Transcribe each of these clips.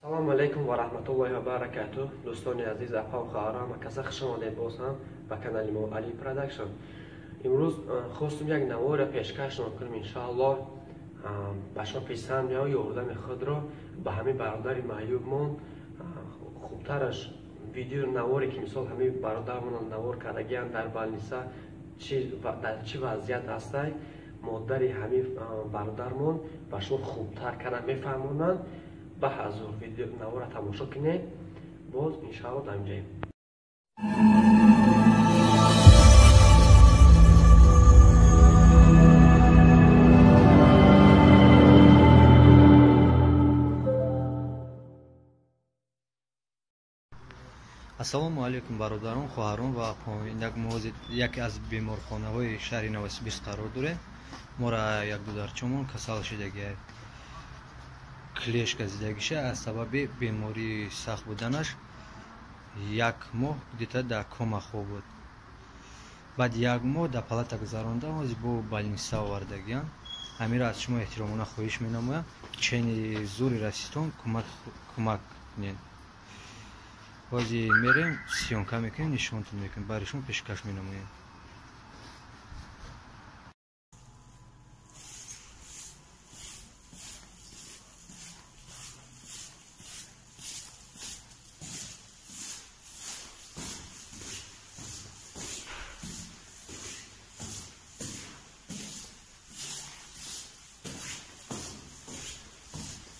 Салому алайкум ва раҳматуллоҳи ва баракатуҳ. Дӯстони азиз, апа ва хоҳарам, каса хуш омадед боз ҳам ба канали мо Али Продакшн. Имрӯз хостум як наворро пешкашон кунем, иншоаллоҳ ба шумо писанд меояд. Ёрдами худро ба ҳамин бародари маъюбмон хубтараш видео наворе ки мисол ҳамин бародармон навор кардагианд дар балниса дар чӣ вазъият ҳастай, модари ҳамин бародармон ба шумо хубтар карда мефаҳмонанд. Ба ҳазур видео наворро тамошо кунед. Боз иншоаллоҳ дар инҷоем. Ассалому алайкум бародарон, хоҳарон ва апон. Инак мо яке аз беморхонаҳои шаҳри Новосибирск қарор дорем. Мора як дударчамон касал шидагиай, клеш газидагиша аз сабаби бемории сахт буданаш як моҳ где-то дар кома хоб буд. Баъд як моҳ дар палата гузаронда, ҳозир бо балниса овардагиям. Ҳамиро аз шумо эҳтиромона хоҳиш менамоям, чени зури раситон кӯмак кунед. Ҳозир мерем, съёмка мекунем, нишонтон мекунем, барои шумо пешкаш менамоем.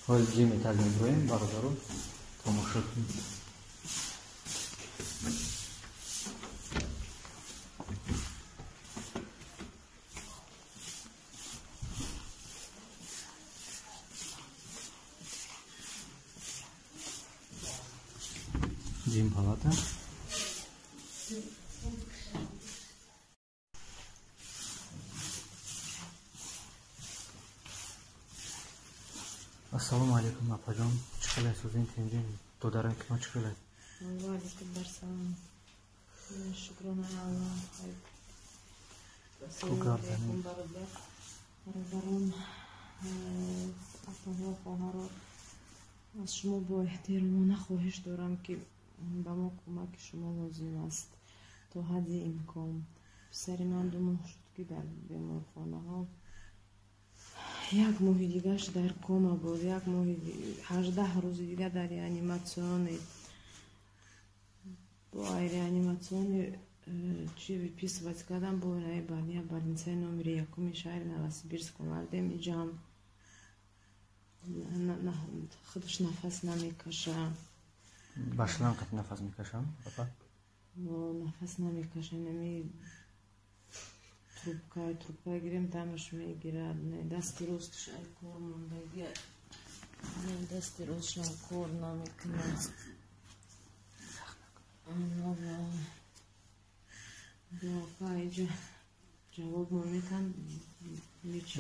Ҳозир ҷим этаж мебироем, бародарон, тамошо кунед. Дим палата. Ассалому алайкум, апаҷон. Чӣ хеле сӯзин тинҷин? Додарам ки ма чӣ хеле? Ва алайкум ассалом. Шукрона Аллоҳ. Ассалому алайкум бародарон, апаҳо, хоҳаро. Аз шумо бо эҳтиромона хоҳиш дорам ки ба мо кӯмаки шумо лозим аст то ҳадди имкон. Писари ман 2 моҳ шуд ки дар беморхонаҳо, як моҳи дигаш дар кома буд, як моҳи 18 рӯзи дига дар реаниматсиони бо реаниматсиони чи выписывать кардам, бо больницаи номери 1 шаҳри Новосибирск омадем. Иҷам худаш нафас намекаша. Ба шланг қати нафас мекашам, папа? Нафас намекаша, нами трубка гирем, тамаш мегирад. Дасти росташ ай кор мондаги, дасти росташам кор намекунад. Иҷа ҷавоб мометан.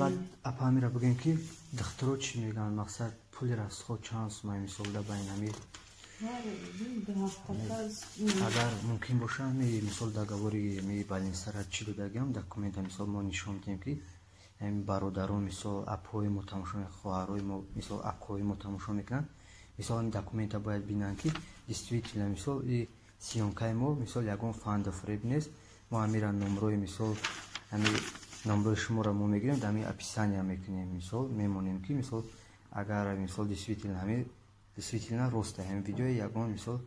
Баъд апа ҳамира бигӯем ки духтуро чӣ мегӯянд? Мақсад пули расход чанд сумай мисол да байни ҳамир? Агар мумкин боша, ҳами мисол договори ҳами балнисара чӣ додагиам, документа мисол мо нишон медиҳем ки ҳами бародарон, мисол апҳои мо тамошо мекунанд, хоҳарои мо, мисол акҳои мо тамошо мекунанд. Мисол ҳами документа бояд бинанд ки действительно мисол и съёмкаи мо мисол ягон фанду фиреб нест. Мо ҳамира номрои мисол ҳами номрои шуморо мо мегирем, дар ҳами описания мекунем, мисол мемонем ки мисол агар мисол действительно ҳами действительно рост ҳами видеои ягон мисол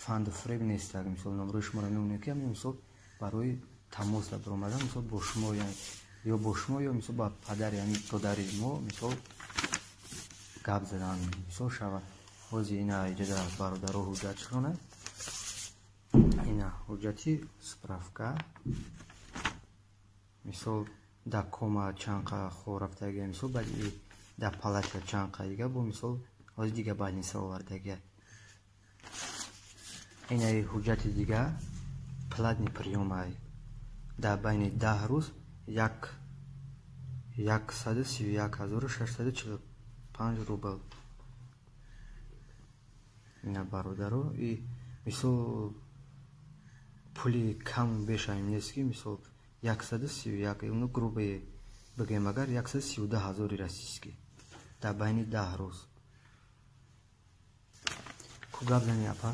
фанду фиреб нест. Мисол номрои шуморо мемонем ки ҳами мисол барои тамос баромадан мисол бо шумо ё бо шумо ё мисол ба падари ҳами додари мо мисол гап задан мисол шавад. Ҳозир ина иҷода бародаро ҳуҷҷат шонад. Ина ҳуҷҷати справка мисол дар кома чанд қа хор рафтагия, мисол баъд дар палата чанд қа дига бо мисол ҳозир дига балниса овардагия. Инаи ҳуҷҷати дига платный приёмай дар байни 10 рӯз 131 645 рубл. Ина бародаро, и мисол пули кам бешаем нест ки мисол 131, ну грубо бигӯем агар 132 ҳазори российский дар байни 10 рӯз. Гап зани апа.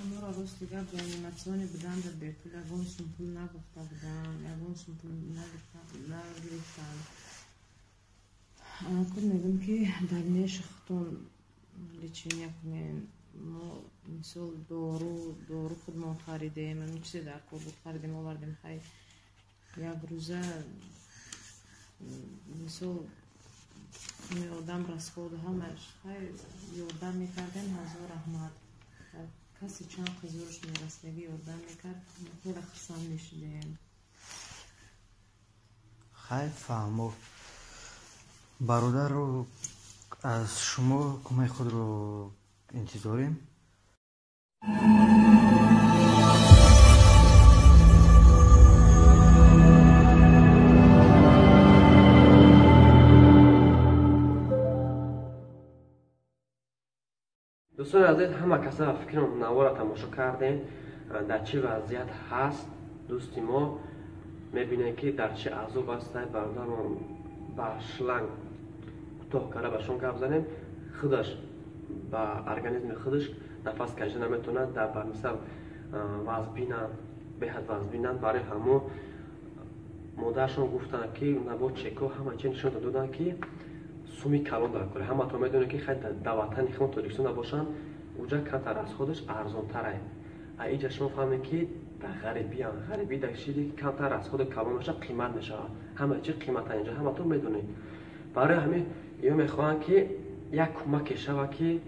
Моро рости гап реаниматсионӣ буданд, бепул ягон сум пул нагуфта буданд, ягон сум пул нагирифтанд. Анакун мегӯм, ки дальнейший худтон лечения кунем. Мо мисол дору худмон харидем, ҳамин чизе дар кор буд харидем, овардем. Хай, як рӯза мисол одам расход ҳамаш, хай, ёрдам мекардем, ҳазор раҳмат. Касе чанд қизурш мерасидагӣ ёрдам мекард, хеле хурсанд мешудем. Хай, фаҳмо. Бародарро аз шумо кӯмаки худро интизорем. Дӯстони азиз, ҳама каса ба фикрам навора тамошо кардем, дар чӣ вазъият ҳаст дӯсти мо. Мебинем, ки дар чӣ азоб аст бародармон. Ба шланг кӯтоҳ карда ба шумо гап занем, худаш ба организми худаш нафас кашида наметавонад, дар ба мисал вазбинанд, беҳад вазбинанд. Барои ҳамо модарашон гуфтанд, ки набо чеко ҳама чи нишон доданд, ки суми калон дар кор. Ҳаматон медонед, ки хай, дар ватани худмон Тоҷикистон набошанд, уҷа камтар аз худаш арзонтарай. А иҷа шумо фаҳмед, ки дар ғарибиам, ғарибӣ дар чизе ки камтар аз худ калон мешавад, қимат мешавад, ҳама чи қимата инҷа, ҳаматон медонед. Барои ҳамин иё мехоҳанд, ки як кӯмаке шава, ки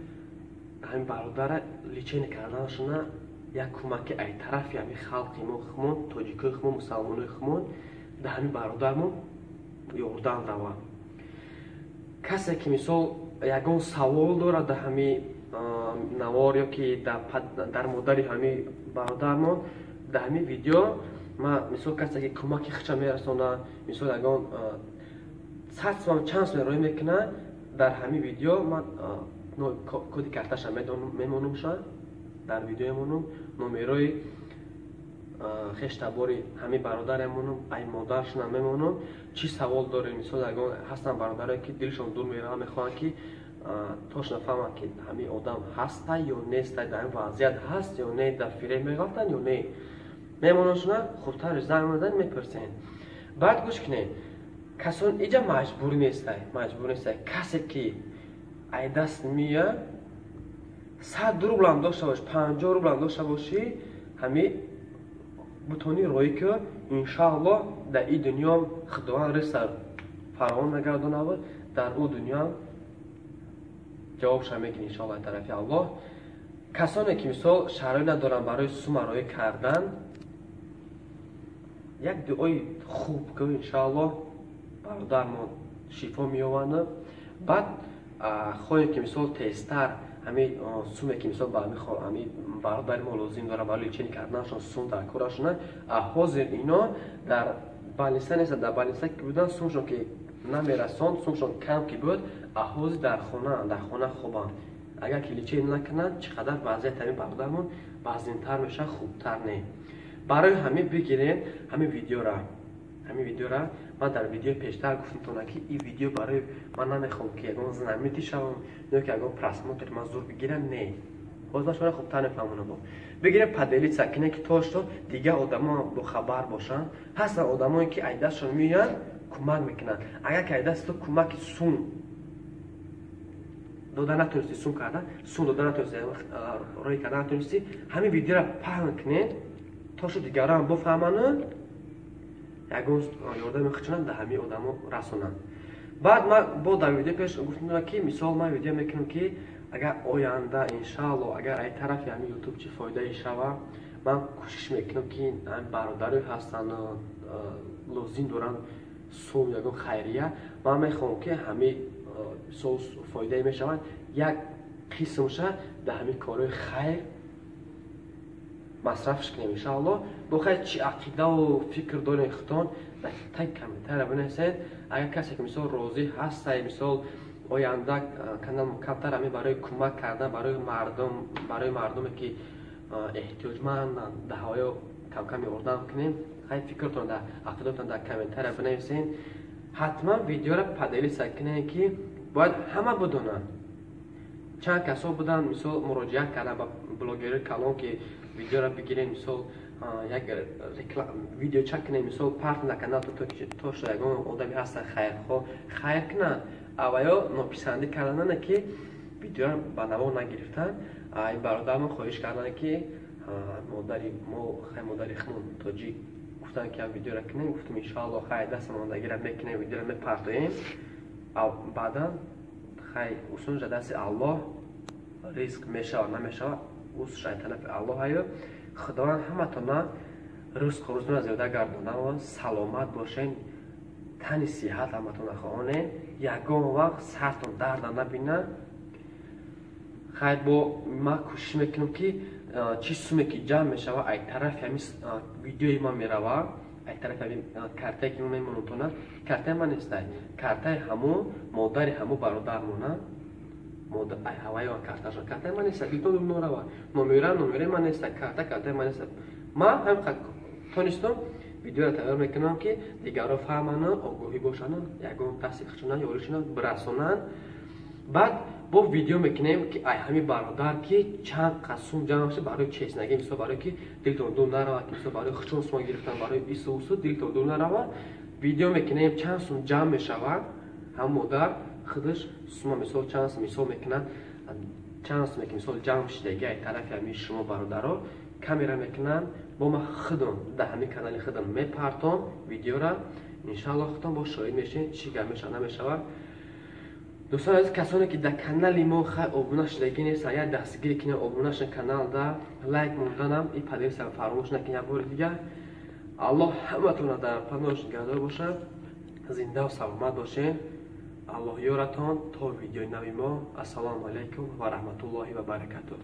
ҳамин бародара лечение карданашона як кӯмаки ай тарафи ҳамин халқи мо, хумон, тоҷикои хумон, мусалмонои хумон, дар ҳамин бародармон ёрдам равад. Касе ки мисол ягон савол дорад дар ҳамин навор ё ки дар модари ҳамин бародармон, дар ҳамин видео ма мисол касе ки кӯмаки худша мерасонад, мисол ягон 100 сомон, чанд сом роӣ мекунад, дар ҳамин видео ман коди карташа мемонумша, дар видео мемонум, номерои хештабори ҳамин бародар мемонум, ай модаршона мемонум. Чӣ савол дорем, мисол ягон ҳастанд бародарое, ки дилшон дур меравад, мехоҳанд, ки точно фаҳманд, ки ҳамин одам ҳаста ё неста, дар ҳамин вазъият ҳаст ё не, дар фиреб меғалтанд ё не, мемонашона, хубтар занг мезанед, мепурсед. Баъд гӯш кунед, касон иҷа маҷбур нестай, маҷбур нестай. Касе ки ай даст мея, 100 рублам дошта бош, 50 рублам дошта бошӣ, ҳами бутони роӣ ки, иншааллоҳ, дар ин дунё Худованд ризқа фаровон мегардонад, дар ӯ дунёам ҷавобша мегирӣ, иншоаллоҳ, аз тарафи Аллоҳ. Касоне ки мисол шароит надоранд барои сума роӣ кардан, як дуои хуб ки, иншоаллоҳ, бародармон шифо меёванд. Баъд хоҳем, ки мисол тезтар ҳамин суме ки мисол ба ҳамин бародари мо лозим дорад барои лечение карданашон, сум дар корашона. Ҳозир ино дар больница нест. Дар больница ки буданд, сумшон ки намерасонд, сумшон кам ки буд. Ҳозир дар хона хобанд. Агар ки лечение накунанд, чӣ қадар вазъияти ҳамин бародармон вазнинтар мешавад, хубтар не. Барои ҳамин бигирем ҳамин видеора. Ман дар видеои пештар гуфтам, ки ин видео барои ман намехоҳам, ки ягон знаменитый шавам ё ки ягон просмотр ман зур бигирам, не. Боз ман шуморо хубтар мефаҳмонам. Бигирем, поделиться кунем, ки то что дигар одамо бохабар бошанд. Ҳастанд одамое, ки ай дастшон меоянд, кӯмак мекунанд. Агар ки ай дасти ту кӯмаки сум дода натонисти, сум кардан, сум дода натонисти, роҳӣ карда натонисти, ҳамин видеоро паҳн кунед, то шо дигарон бифаҳманд, ягон ёрдами худшона дар ҳамин одамо расонанд. Баъд ман бо дар видео пеш гуфтам, ки мисол ман видео мекунам, ки агар оянда, иншаалло, агар ай тарафи ҳамин Ютуб чӣ фоидае шава, ман кӯшиш мекунам, ки бародарое ҳастанд, лозим доранд сум, ягон хайрия, ман мехоҳам, ки ҳамин мисол фоидае мешавад, як қисмша дар ҳамин корҳои хайр масрафш кунем, иншаалло. Бо хайр, чӣ ақидаву фикр дорем, худтон дар таги комментария бинависед. Агар касе ки мисол розӣ ҳастай, мисол оянда канал камтар ҳамин барои кӯмак кардан барои мардум, барои мардуме ки эҳтиёҷманданд, даҳоё камкам ёрдам кунем, хай, фикртон дар ақидатон дар комментария бинависед. Ҳатман видеоро поделиться кунед, ки бояд ҳама бидонанд. Чанд касо буданд, мисол, муроҷиат карданд ба блогери калон, ки видеоро бигирем, мисол, як видеоча кунем, мисол, парт на канал, то шо ягон одами ҳастан хайрхоҳ хайр кунанд. Аваё нописандӣ кардана, ки видеоро ба наво нагирифтанд. Ай бародармон хоҳиш карданд, ки модари мо, хай, модари хмон тоҷик, гуфтанд, ки видеоро кунем. Гуфтем, иншоалло, хай, дастамондагиро мекунем, видеоро мепартоем. Баъдан, хай, усунжа дасти Аллоҳ, ризқ мешава, намешава, ус шайтанафи Аллоҳ аю. Худованд ҳаматона ризқу рӯзона зиёда гардонава. Саломат бошен, тани сиҳат ҳаматона хоҳонем, ягон вақт сартон дарда набина. Хай, бо ман кӯшиш мекунам, ки чӣ суме ки ҷамъ мешава, ай тарафи ҳами видеои ман мерава, ай тарафи ҳами картае ки ман мемонам. Картаи ман нестай, картаи ҳамун модари ҳамун бародармона, ҳаваё карташон, картаи ман неста. Дилтон норава, номера номераи ман неста, карта картаи ман неста. Ман ҳам тонистам видеоро тайёр мекунам, ки дигарро фаҳманд, огоҳӣ бошанд, ягон дасти худшона ёришона бирасонанд. Баъд бо видео мекунем, ки ай ҳами бародар ки чанд қасум ҷамъ шуда барои честнагӣ, мисол, барои ки дилтон дур наравад, мисол, барои худшон сума гирифтан, барои ису усу дилтон дур наравад. Видео мекунем, чанд сум ҷамъ мешавад, ҳам модар худаш сума, мисол, чанд сум, мисол, мекунад, чанд суме ки, мисол, ҷамъ шидаги ай тарафи ҳами шумо бародаро, камера мекунанд, бо ман худам дар ҳамин канали худам мепартом видеора. Иншаалло, худтон бо шоҳид мешавед, чӣ гап мешавад, намешавад. Дӯстон азиз, касоне ки дар канали мо, хай, обуна шудагӣ нест, як дастгирӣ кунед, обуна шуда, каналда лайк монданам и поделиться фаромӯш накунед. Як бори дигар Аллоҳ ҳаматона дар паноҳаш нигаҳдор бошад. Зиндаву саломат бошед. Аллоҳ ёратон. То видеои нави мо, ассалому алайкум ва раҳматуллоҳи ва баракатуҳ.